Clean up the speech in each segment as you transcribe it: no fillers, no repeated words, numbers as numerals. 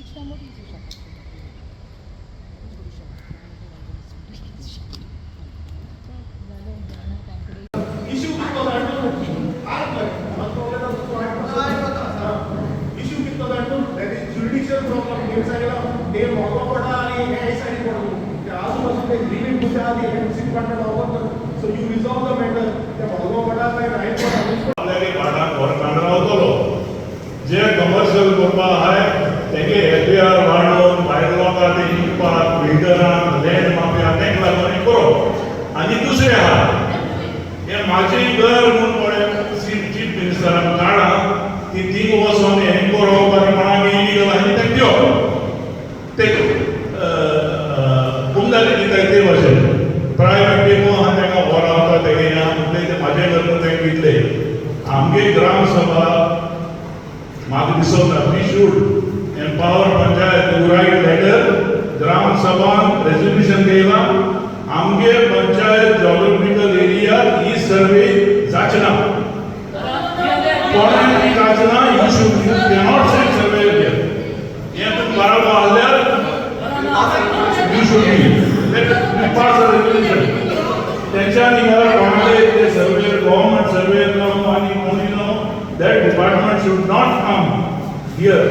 Issue कितलो जाण तूं? इश्यू कितलो जाण तूं? That is judicial problem. हे सायडीला ते मोगो पडा आणि हे सायडीन पडा. ते आजूबाजू ते लिमिट मुद्दे आहा ती एमसी डिपार्टमेंट वापरतात. So you resolve the matter. ते मोगो पडा काय रायट पडा. आपल्यागे भाटाक घरकान्न रावतलो, जे कमर्शियल करपा आहाय तेगे एलबीआर वाडोवन भायर लोकां ते विकपाक, बिल्डरांक, लँड माफिया, तेंक लागून हें करप. आनी दुसरें आहा, हें म्हाजें घर म्हूण पळय चीफ मिनिस्टरान काडा ती थिंग वचोन हें करप आनी कोणाक इलिगल आनी तें दिवप. ते कुमदारी दिताय ते भाशेन प्रायवेट टिमो आहा, तांकां व्हर वता तेगे या म्हटलें ते म्हाजें घर म्हूण तांकां दितले. आमगे ग्राम सभा म्हाका दिसना, we should empower panchayat to write letter. ग्राम सभान रेजोल्युशन केला, आमगे पंचायत जॉग्राफिकल एरिया ही सर्वे जाचना, कोणाक जाचना. You cannot send survey. हें तुमी बरोबर आहल्यार you should be pass a resolution. तेंच्यांनी मला कोणाले ते सर्वे, गव्हर्नमेंट सर्वे न्हू आनी कोणी न्हू, that department should not come here.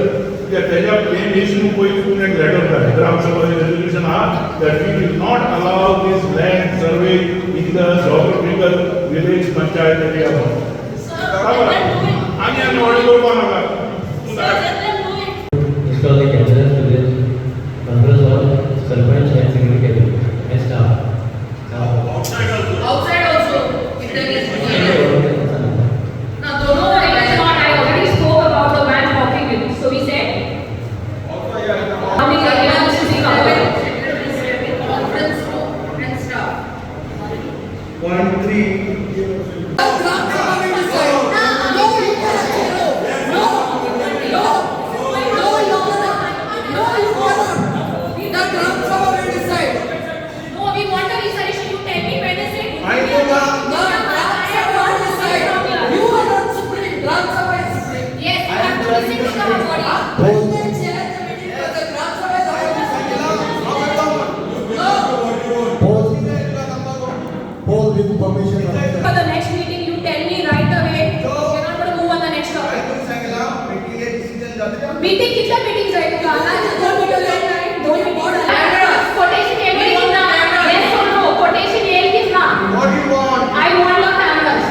कित्याक तेज्या प्लेन इश्यू पयलीं तुमी एक लेटर धाड, ग्राम सभा रेजोल्युशन आहा that we will not allow this land survey in the geographical village panchayat area. आनी आनी व्हडलें करपा नाका. Install the cameras to the conference hall, Sarpanch and secretary cabin and staff. Now, Outside also. Outside also, if there is. Now, No, it is not. I already spoke about the man walking in. So we said, how many areas this is covered? Conference room and staff. Point three. Gram Sabha will decide. No, you cannot. No, no, no, you cannot. No, you cannot. The Gram Sabha will decide. No, we want a resolution. You tell me when is it? The Gram Sabha will decide. You are not supreme. Gram Sabha is supreme. Yes, you have to listen to the body. You can chair the meeting, but the Gram Sabha is our. No. Poll with permission of. For the next meeting, you tell me right away. We're not going to move on the next topic. Meeting कितल्या meetings आहे तुका? दोन meeting, दोन meetings. Quotation येईल की ना? Yes or no? Quotation येईल की ना? What you want? I want the cameras.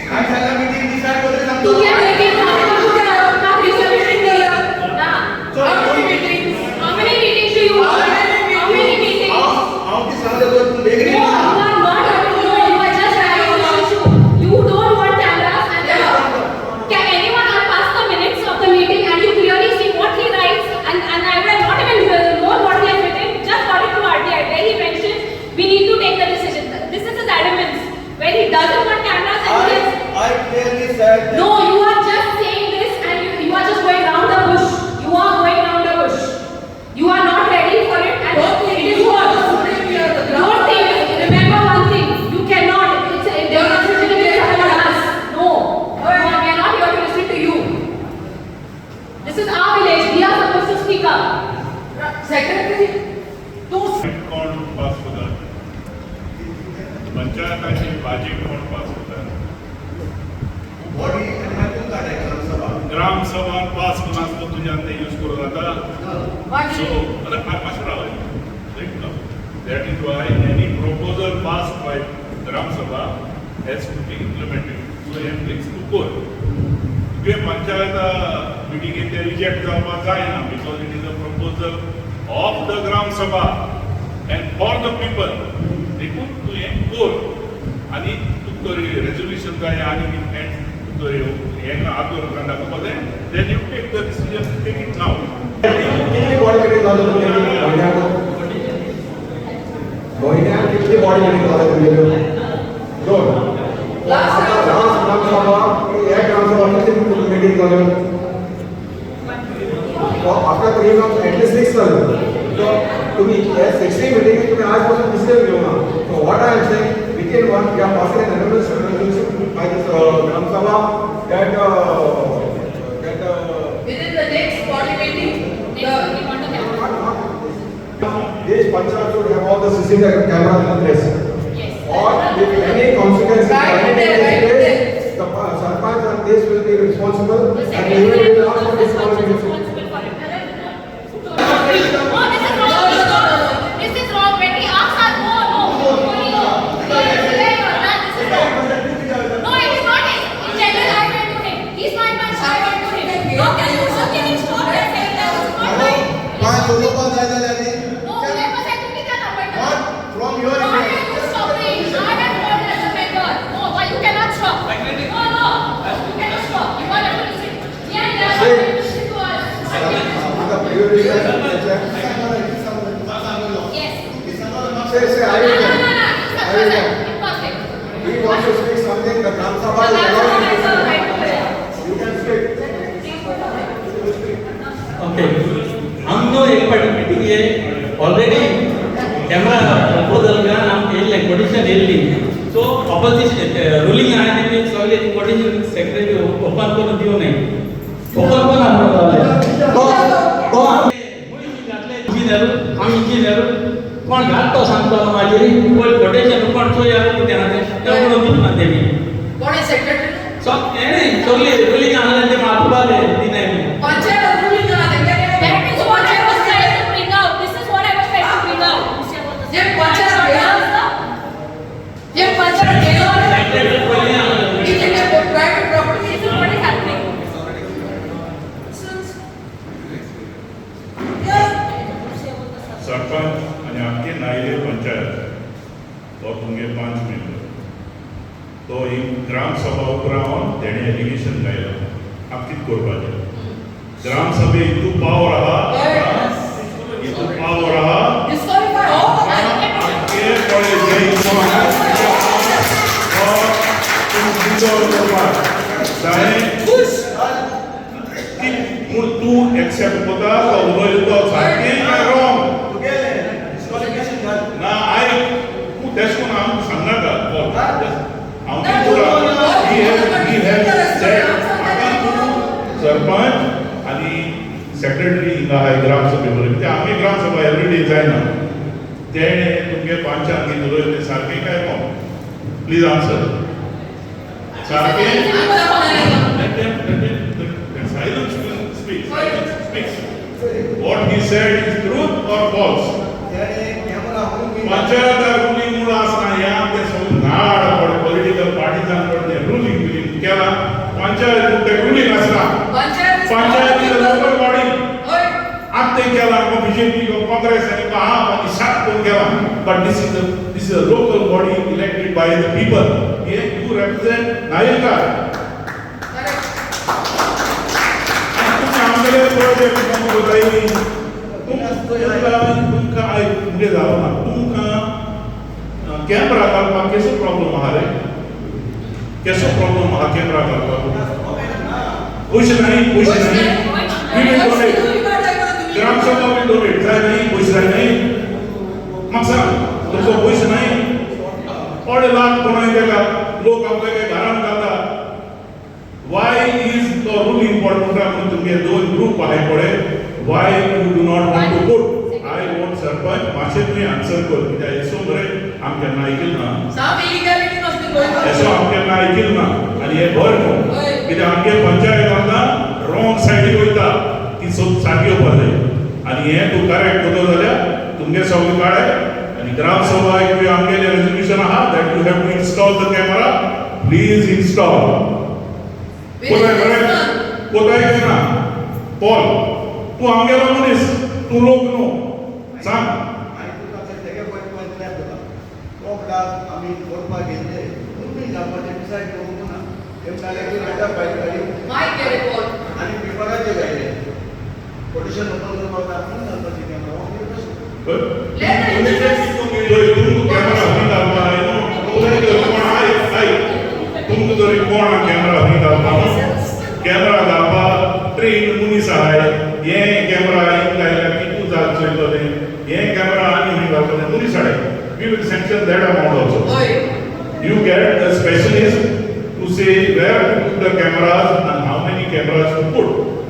काय सांगला, meeting decide वगैरे सांगतो. तू काय meeting ना resolution दिलं ना? How many meetings? How many meetings do you want? How many meetings? हांव ती सांगले तो तूं No, बेगीन. you are not. No, you are just adding this issue. You don't want cameras and can anyone pass the minutes of the meeting and you clearly see what he writes, and I would have not even known what he has written, just got it through RTI where he mentions we need to take the decision. This is his adamance where he doesn't want cameras and he is I clearly said that. No, you are just saying this and you are just going round the bush. You are going round the bush. You are not ready for it and Don't think it is you are what? the supreme, we are the Gram Don't Sabha. think, remember one thing, you cannot, it's a, the decision is upon us. No, we are not here to listen to you. This is our village, we are supposed to speak up. Secretary, तू कोण pass करता? पंचायताची बाजीक कोण pass करता? Body आनी मागीर तूं काडाय ग्राम सभा. ग्राम सभा पास करून आसलो तुज्यान ते यूज करूं जाता. So, मातशें राव. That is why any proposal passed by Gram Sabha has to be implemented. So हें प्लीज तूं कर. तुगे पंचायत मिटिंगेन ते रिजेक्ट जावपाक जायना because it is a proposal of the Gram Sabha and for the people. देखून तूं हें कर आनी तुका तरी रेजोल्युशन जाय आनी कितें तरी हें आदोर दाखोवपा जाय, then you take the decision, take it now. कितली बॉडी मिटींग जाल्यो तुमगेली म्हयन्याक? म्हयन्याक कितली बॉडी मिटींग जाल्यो तुमगेल्यो? दोन. Last last ग्राम सभा, हे ग्राम सभा कितली मिटींग जाल्यो? After 3 months at least six जाल्यो. सो तुम्ही हे सिक्स्टी मिटींग तुम्ही आज पासून डिसिजन घेवना. So what I am saying, within one we are passing an unanimous resolution by this Gram Sabha that Within the next body meeting, the panchayat should have all the CCTV cameras in place. Yes. Or if any consequences Right are there, right place, the sarpanch and this will be responsible The and secretary we will and ask for the this sarpanch is qualification. responsible for it. No, this is wrong. This is wrong. When we ask our no, no, no, no, this is wrong. No, it is not. In general, I went to him. He's my punch. I went to him. How can you? How can you stop and say that this is not my? पांच उलोवपाक जाय जाल्यार न्ही No, उलयपाक जाय तुमी कित्याक आपयता? Not from your Why are you stopping? I have called as a member. No, why you cannot stop? No, no, you cannot stop. You are have to listen. Yeah, yeah, you have to listen to us. Yes. Say, say, I No, will no, tell. no, no. I will tell. Impossible. He wants to speak something, the Gram Sabha The is Gram Sabha allowed has to a speak. right to it. You can speak. Okay आमचो एक पाटी meeting हे already camera proposal घेवन आमकां येयल्लें quotation येयल्ली so opposition ruling आहा तेणी सगळे कोटेशन सेक्रेटरी ओपन करून दिवं नये ओपन करून तो तो घातले इंजिनियर आमी इंजिनियर कोण घात तो सांगतलो मागीर पयलीं कोटेशन कोण चोया कितें आहा तें तें म्हणून दिवं ना तेणी कोण सेक्रेटरी सो तेणी सगळी रुलींग आहलें तें आपुबाले दिनाय म्हणून पंचायत रुलींग आहा तेंगे That is what I was trying to bring out. This is what I was trying to bring out. जे पंचायत जे पंचायत गेलो सेक्रेटरी पयलीं आहलें ही तेंगे private property. This is what is happening. Yeah. Sarpanch आनी आमचे नायले पंचायत तो तुमगे पांच मेंबर तो एक ग्रामसभा उपरांत तेणें एलिगेशन घायला आमी कितें करपाचें ग्रामसभे हितू पावर आहा हितू पावर आहा Disqualify all of them. आमचे पळय जे हितू आहा तो तूं करपाक जाणें Push. पूण तूं एक्सेप्ट करता तो उलयलो तो सारकें काय रॉंग तुगेलें डिस्क्वॉलिफिकेशन घाल ना आयक तूं तेश कोन आमकां सांगनाका हांव कितें करता he has said आतां तूं सरपंच आनी सेक्रेटरी हिंगा आहाय ग्रामसभे बरोबर कित्याक आमी ग्रामसभा एवरी डे जायना तेणें तुमगे पंचान कितें उलयलें तें सारकें काय रॉंग प्लीज आन्सर सारकें. Let them, let silence will speak. Silence speaks. What he said is truth or false? तेणे कॅमेरा म्हणून पंचायत रुलींग म्हणून आसना हें आमचें सगळें नाड पॉलिटिकल पार्टीजान कडलें रुलींग बिलींग केलां पंचायत म्हणटा रुलींग आसना Panchayat is panchayat is a local body हय. आतां तें केलां बीजेपी काँग्रेस आनी आप आनी सात करून केलां but this is a local body elected by the people hey you represent Nayelkar. Correct. तुमी आमगेले प्रोजेक्ट कोताय तुमकां तुमकां आयक मुगे जालो ना तुमकां कॅमरा घालपाक केसो प्रॉब्लम आहा रे केसो प्रॉब्लम आहा कॅमरा घालपाक पयशे नाही पयशे नाही. We will donate. Gram sabha will donate. जाय नाही पयशे जाय नाही म्हाका सांग तुमकां पयशे नाही अडे लाख कोणाय तेका लोक आपल्या घरान घालता वाय is तो रुलींग पड म्हणटा म्हणून तुमगे दोन ग्रूप आहाय पळय why you do not want to put I want sarpanch मातशें तुवें आन्सर कर कित्याक येसो मरे आमी केन्ना आयकल ना साम इलिगॅलिटी नसली गोंयकार. येसो आमी केन्ना आयकल ना आनी हें बरें न्हू कित्याक आमगे पंचायत आमकां रॉंग सायडीक वयता ती सारकी येवपा जाय आनी हें तूं करेक्ट करतो जाल्यार तुमगे सगळें काडाय आनी ग्रामसभा एक आमगेलें रेजोल्युशन आहा that you have to install the camera please install. कोताय बरें कोताय ना पॉल तूं आमगेलो मनीस तूं लोक न्हू सांग. आनी तुका तेगे पॉयंट पॉयंट क्लियर जाता तो म्हणटा आमी करपाक गेल्ले तुमी घालपाचें डिसायड करूंक ना ते म्हणटाले की मेळटा फायल गाडी मायक गेले पॉल. आनी पेपराचेर घायले कोटेशन ओपन करपाक जाय आपूण घालपाचें कॅमेरा हो प्रश्न. Let the engineers. तुमकां कॅमेरा खंय घालपा जाय न्हू कोण आयक आयक तुमकां जरी कोण कॅमेरा खंय घालपा न्हू कॅमेरा घालपा ट्रेन मनीस आहाय हे कॅमेरा हिंग घायल्यार कितू जाल चोयलो तें हे कॅमेरा आनी खंय घालपा तें मनीस हाडाय. We will sanction that amount also. हय. You get a specialist to say where to put the cameras and how many cameras to put.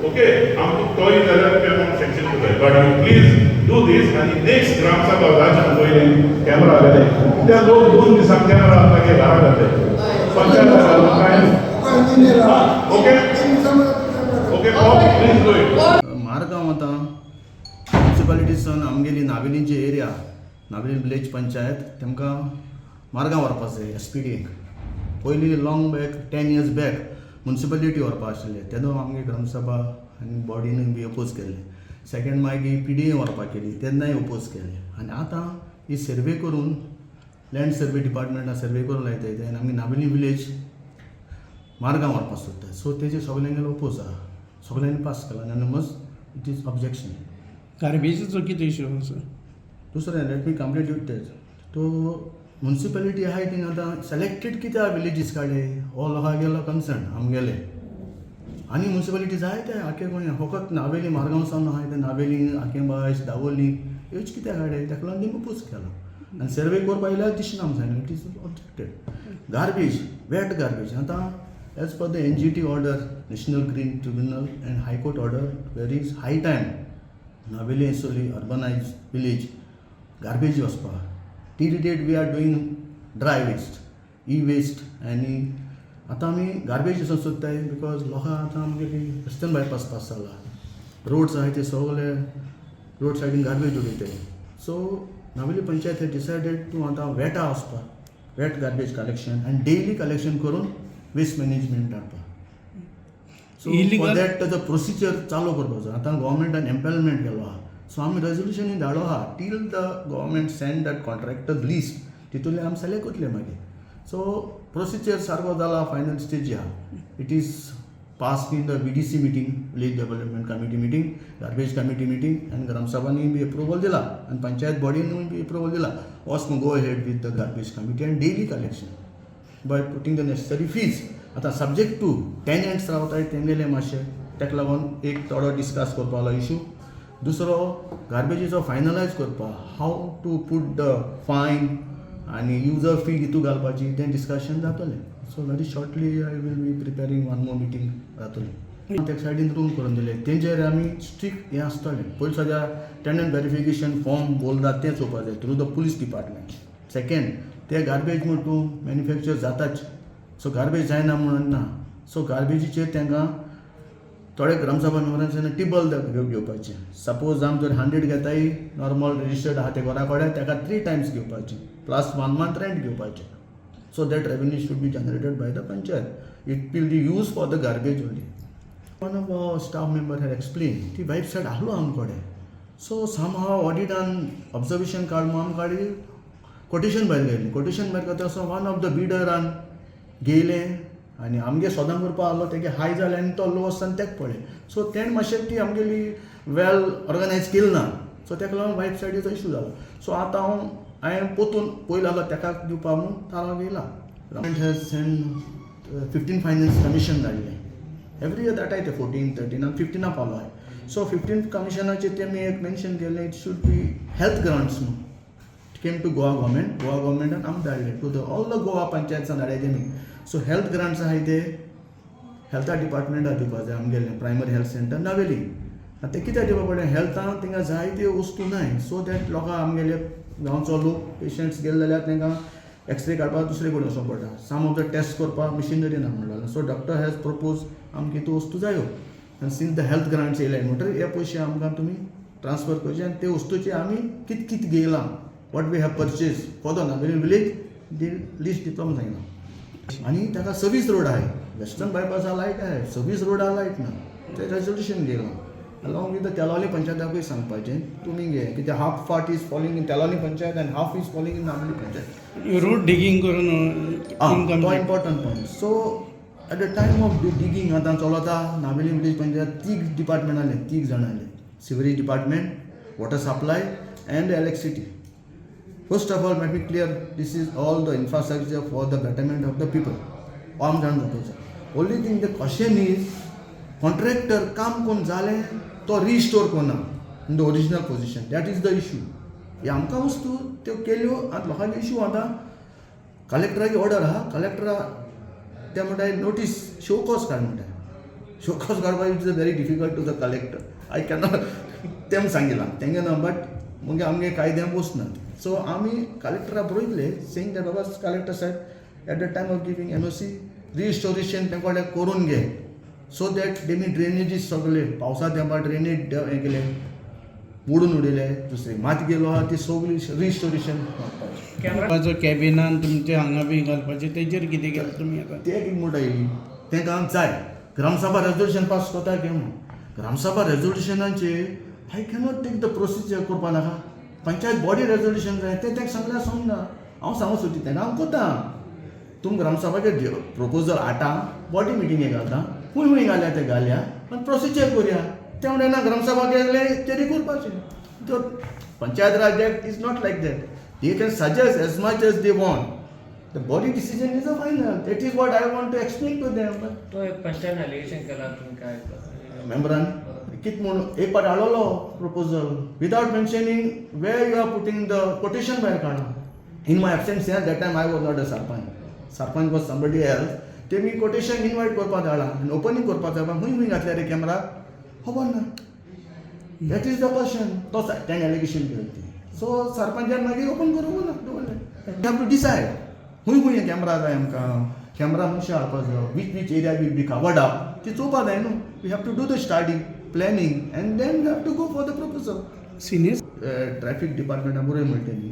Okay, आमकां तोय जाल्यार amount sanction करताय. But you please do this आनी next gram sabha जाच्या पयलीं camera घाले त्या लोक 2 दिसांक कॅमेरा मागीर घरा घातले पंचायत काय. Okay okay, please do it. Margao आतां म्युनिसिपालिटीसान आमगेली नावेलीची एरिया, नावेली विलेज पंचायत, तेमकां मारगांव व्हरपा जाय एस पी डीक. पयलीं long back 10 years back municipality व्हरपा आशिल्लें, तेदो आमगे ग्रामसभा आनी बॉडीनूय बी अपोज केल्लें. सेकंड मागीर पी डी ए व्हरपाक केली, तेन्नाय अपोज केलें. आनी आतां ही सर्वे करून, लँड सर्वे डिपार्टमेंटान सर्वे करून लायताय ते आनी आमगे नावेली विलेज मारगांव व्हरपाक सोदता. सो तेजे सगल्यांगेलो अपोज आहा, सगल्यांनी पास केला युनॅनिमस, it is objection. गार्बेजीचो कितें इशू आसा? दुसरें, let me complete it. तेच तो म्युनिसिपालिटी आहाय थिंग आतां सिलेक्टेड कित्याक विलेजीस काडले हो लोकांगेलो कन्सर्न आमगेले. आनी म्युनिसिपालिटी जाय ते आखे गोंया, फकत नावेली मारगांव सावन आहाय ते नावेली, आकेबायस, दावोली ह्योच कित्याक काडले? ताका लागून तेंकां अपोज केला आनी सर्वे करपा येयल्यार दिसना आमकां सांगलें, it is objected. Garbage, wet garbage आतां as per the NGT order, National Green Tribunal and High Court order, where is high time Navelim Esoli urbanise village garbage वचपा. Till date we are doing dry waste, e waste आनी आतां आमी garbage वचूंक सोदताय because लोकांक आतां आमगेली western bypass pass जाला, रोड्स आहाय ते सगळे रोड सायडीन गार्बेज उडयताय. सो नावेली पंचायत हे डिसायडेड टू आतां वेटा वचपा, wet garbage collection आनी डेली कलेक्शन करून वेस्ट मॅनेजमेंट हाडपा. सो फॉर Illegal- that ताजो प्रोसिजर चालू करपाचो. आतां गोवोरमेंटान एम्पेनलमेंट केलो आहा, सो आमी रेजोल्युशनूय धाडलो आहा. Till the government send that contractor list, तितूंतल्यान आमी सिलेक्ट करतले मागीर. सो प्रोसिजर सारको जाला, फायनल स्टेजी आहा. It is pass in the VDC meeting, village development committee meeting, garbage committee meeting आनी ग्रामसभांनी बी एप्रुवल दिला आनी पंचायत बॉडीनूय बी एप्रुवल दिला. वॉस go ahead with the garbage committee and daily collection by putting the necessary fees. आतां subject two tenants रावताय तेंगेले मातशें, ताका लागून एक थोडो डिस्कस करपालो इशू. दुसरो गार्बेजीचो फायनलायज करपा, how to put the fine आनी युजर फी कितू घालपाची तें डिस्कशन जातलें. So very shortly I will be preparing one more meeting जातली. त्या सायडीन रूम करून दिले, तेंचेर आमी स्ट्रिक्ट हें आसतलें. पयलीं सद्या टेनंट वेरिफिकेशन फॉर्म बोलता तें चोवपा जाय through the police department. Second, ते गार्बेज म्हण तूं मॅन्युफॅक्चर जाताच, सो गार्बेज जायना म्हणून ना. सो गार्बेजीचेर तांकां थोडे ग्रामसभा मेंबरांच्यान टिबल घेवपाचें. सपोज आमी जर 100 घेताय, नॉर्मल रजिस्टर्ड आहा ते घरा कडेन, ताका थ्री टायम्स घेवपाचें, प्लस वन मंथ रेंट घेवपाचें, so that revenue should be generated by the panchayat. It will be use for the garbage only. One of our staff member had explain, ती website आहलो आम कडेन. So सम हाव ऑडिटान observation काड म्हणून आमकां quotation भायर गेलें. कोटेशन भायर करता आसतना वन ऑफ the बिडरान घेयलें आनी आमगे सदां करपा आहलो तेगे हाय जालें आनी तो लो आसतना तेका पळय. सो तेणें मातशें ती आमगेली वेल ऑर्गनायज केली ना. सो तेका लागून वेबसायटीचो इशू जालो. सो आतां हांव हांवें पोतून पयलो आहलो तेका दिवपा म्हणून तारा येयला. Government has send 15 finance commission धाडलें. एवरी इयर धाडटाय ते 14, 13 आनी 15 पावलो आहाय. सो 15 कमिशनाचेर तेमी एक मेन्शन केलें, it should be health grants म्हणून. Came to Goa government, Goa गव्हर्मेंटान आमकां धाडले, to the all the Goa पंचायत्सान धाडले तेमी. सो हेल्थ ग्रांट्स आहाय ते हेल्था डिपार्टमेंटाक दिवपा जाय, आमगेलें प्रायमरी हेल्थ सेंटर नावेली. आतां ते कित्याक दिवपा पडलें? हेल्थान थिंगा जायत्यो वस्तू नाय, सो that लोकां आमगेले गांवचो लोक पेशंट्स गेले जाल्यार तांकां एक्सरे काडपाक दुसरे कडेन वचोंक पडटा, सम ऑफ the test करपाक मिशिनरी ना म्हणटा. सो डॉक्टर हॅज प्रपोज आमकां हितू वस्तू जायो आनी सिन्स the health grants येयले म्हणटरीर हे पयशे आमकां तुमी ट्रान्सफर करचे आनी ते वस्तूचे आमी कित कित घेयलां, what we have purchase for the Navelim village, the list दितलो म्हणून सांगलां. आनी ताका सर्वीस रोड आहे, वेस्टर्न बायपासा लायट आहे, सर्वीस रोडा लायट ना, ते रेजोल्युशन घेयलां along with the Telaulim पंचायताकूय सांगपाचें तुमी घे, कित्याक half part is falling in Telaulim panchayat and half is falling in Navelim panchayat. Road digging करून आं, तो incomplete. Important point. So at the time of digging आतां चलता नावेली विलेज पंचायत, तीग डिपार्टमेंट आसले, तीग जाणां आसले, sewerage department, water supply and electricity. First of all, let me clear, this is all the infrastructure for the betterment of the people. आम जाण जावपाचो. Only thing, the question is, contractor काम कोण जालें तो रिस्टोर कोना in the original position. That is the issue. हे आमकां वस्तू त्यो केल्यो, आतां लोकांचे इशू. आतां कलेक्टराची ऑर्डर आहा, कलेक्टरा ते म्हणटाय नोटीस शो कॉज काड म्हणटाय. शो कॉज काडपाक it is a very difficult to the collector. I cannot तेम सांगिलां तेंगे ना, बट मागीर आमगे कायद्यान बसना. सो आमी कलेक्टरा बरयतले saying that Baba collector Saheb, at the time of giving NOC, restoration तें कडेन करून घे, सो that तेमी ड्रेनेजीस सगळे पावसा तेंपार ड्रेनेज हें केले, मोडून उडयले, दुसरी माती गेलो आहा, ती सगळी रिस्टोरेशन मागपाचें. कॅबिनान तुमचे हांगा बी घालपाचें, तेजेर कितें केलें तुमी आतां? ते कितें म्हणटाय, तेंकां आमकां जाय ग्रामसभा रेजोल्युशन पास करता घे म्हणून. Gram sabha रेजोल्युशनाचेर I cannot take the procedure करपा नाका. पंचायत बॉडी रेजोल्युशन जाय, तें तांकां सांगल्यार समजना. हांव सांगूं सोदता तेंकां, हांव करता. तुम ग्रामसभाचेर प्रपोजल हाडटा, बॉडी मिटींगे घालता, खूंय खूंय घालया ते घालया, पण प्रोसिजर करुया. ते म्हणटा ना, ग्रामसभा गेले तरी करपाचें. तर Panchayat Raj Act is not like that. They can suggest as much as they want. The body decision is a final. That is what I want to explain to them. But तो एक panchayat allegation केला, तुम्ही काय? मेंबरान कित म्हणून एक पाट हाडलेलो proposal without mentioning where you are putting the quotation भायर काडा. In my absence, that time I was not a sarpanch, sarpanch was somebody else. तेमी कोटेशन इनवायट करपा धाडला आनी ओपनींग करपा जाय. खूंय खूंय घातल्या रे कॅमेरा, खबर ना. That is the question. तो तेणें एलिगेशन केलें ती. सो सरपंचान मागीर ओपन करूंक ना, दवरलें. You have to decide खूंय खूंय कॅमेरा जाय आमकां, कॅमेरा मनशां हाडपा जाय, which area will be covered up, ती चोवपा जाय न्हू. You have to do the study, planning, and then you have to go for the proposal. Senior traffic डिपार्टमेंटा बरोय म्हणटा न्ही,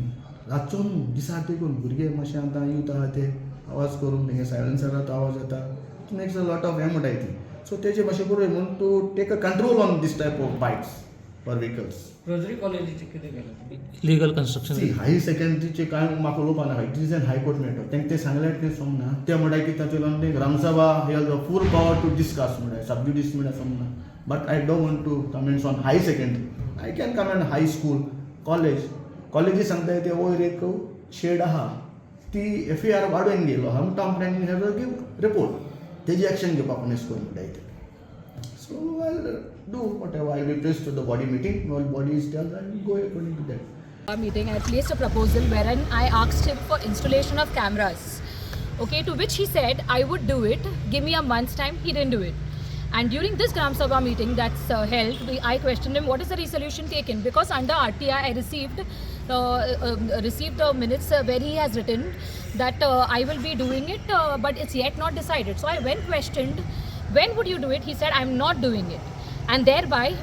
रातचो न्हू, दिसा देखून भुरगे मातशे आतां येता आहा, ते आवाज करून तेंगे सायलन्सराचो आवाज येता, it makes a lot of हें म्हणटाय ती. सो तेजे मातशें बरोय म्हूण to take a control on this type of bikes or vehicles. Rosary कॉलेजीचे कितें केलें? Legal construction. सी, हायर सेकंडरीचे कांय म्हाका उलोवपा नाका. It is an high court matter. तांकां तें सांगल्यार तें समजना. ते म्हणटा की ताचे ते Gram Sabha has a full power to discuss म्हणटा, सबज्युडीस म्हणल्यार समजना. But I don't want to comments on higher secondary. I can comment high school, college. कॉलेजी सांगताय ते वयर एक शेड आहा, ती एफ ए आर वाडोवन गेलो आहा, town planning have give report, तेजी एक्शन घेवपाक कोण एश कोन्न म्हणटाय ते. So I do whatever I will place to the body meeting. All body is tell, I will go according to that. Meeting, I placed a proposal wherein I asked him for installation of cameras. Okay, to which he said, "I would do it, give me a month's time." He didn't do it. And during this Gram Sabha meeting that's held, I questioned him, what is the resolution taken? Because under RTI, I received the minutes where he has written that I will be doing it, but it's yet not decided. So I went questioned, when would you do it? He said, I'm not doing it. And thereby,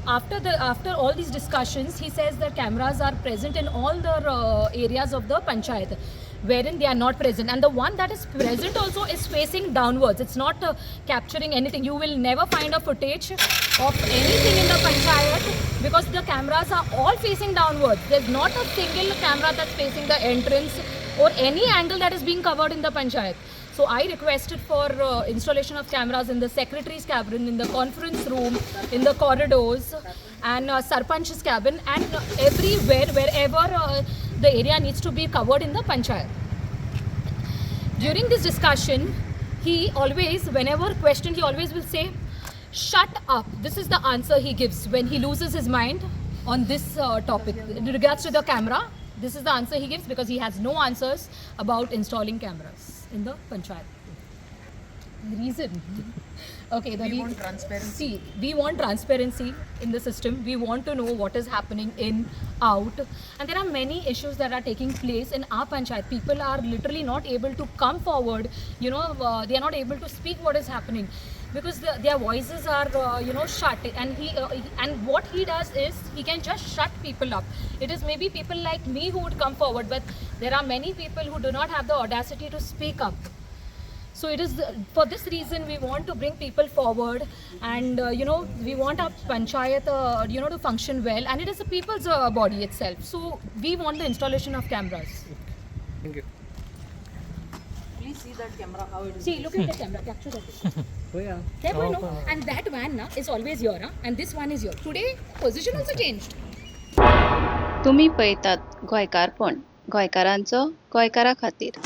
after all these discussions, he says that cameras are present in all the areas of the panchayat, wherein they are not present, and the one that is present also is facing downwards. It's not capturing anything. You will never find a footage of anything in the panchayat because the cameras are all facing downwards. There's not a single camera that's facing the entrance or any angle that is being covered in the panchayat. So I requested for installation of cameras in the secretary's cabin, in the conference room, in the corridors, and sarpanch's cabin, and everywhere, wherever the area needs to be covered in the panchayat. During this discussion, he always, whenever questioned, he always will say, "Shut up." This is the answer he gives when he loses his mind on this topic. In regards to the camera, this is the answer he gives because he has no answers about installing cameras in the panchayat. The reason. Okay, the We reason. Want transparency. See, we want transparency in the system. We want to know what is happening in, out. And there are many issues that are taking place in our panchayat. People are literally not able to come forward. They are not able to speak what is happening because their voices are, shut. And what he does is he can just shut people up. It is maybe people like me who would come forward, but there are many people who do not have the audacity to speak up. So it is for this reason we want to bring people forward, and we want our panchayat to function well, and it is a people's body itself. So we want the installation of cameras. Thank you. Please see that camera, how it is. See, look at the camera, capture that. There we know. And that one na, is always here, huh? And this one is here. Today position also changed. तुमी पळयतात गोंयकारपण, गोंयकारांचो गोंयकारा खातीर.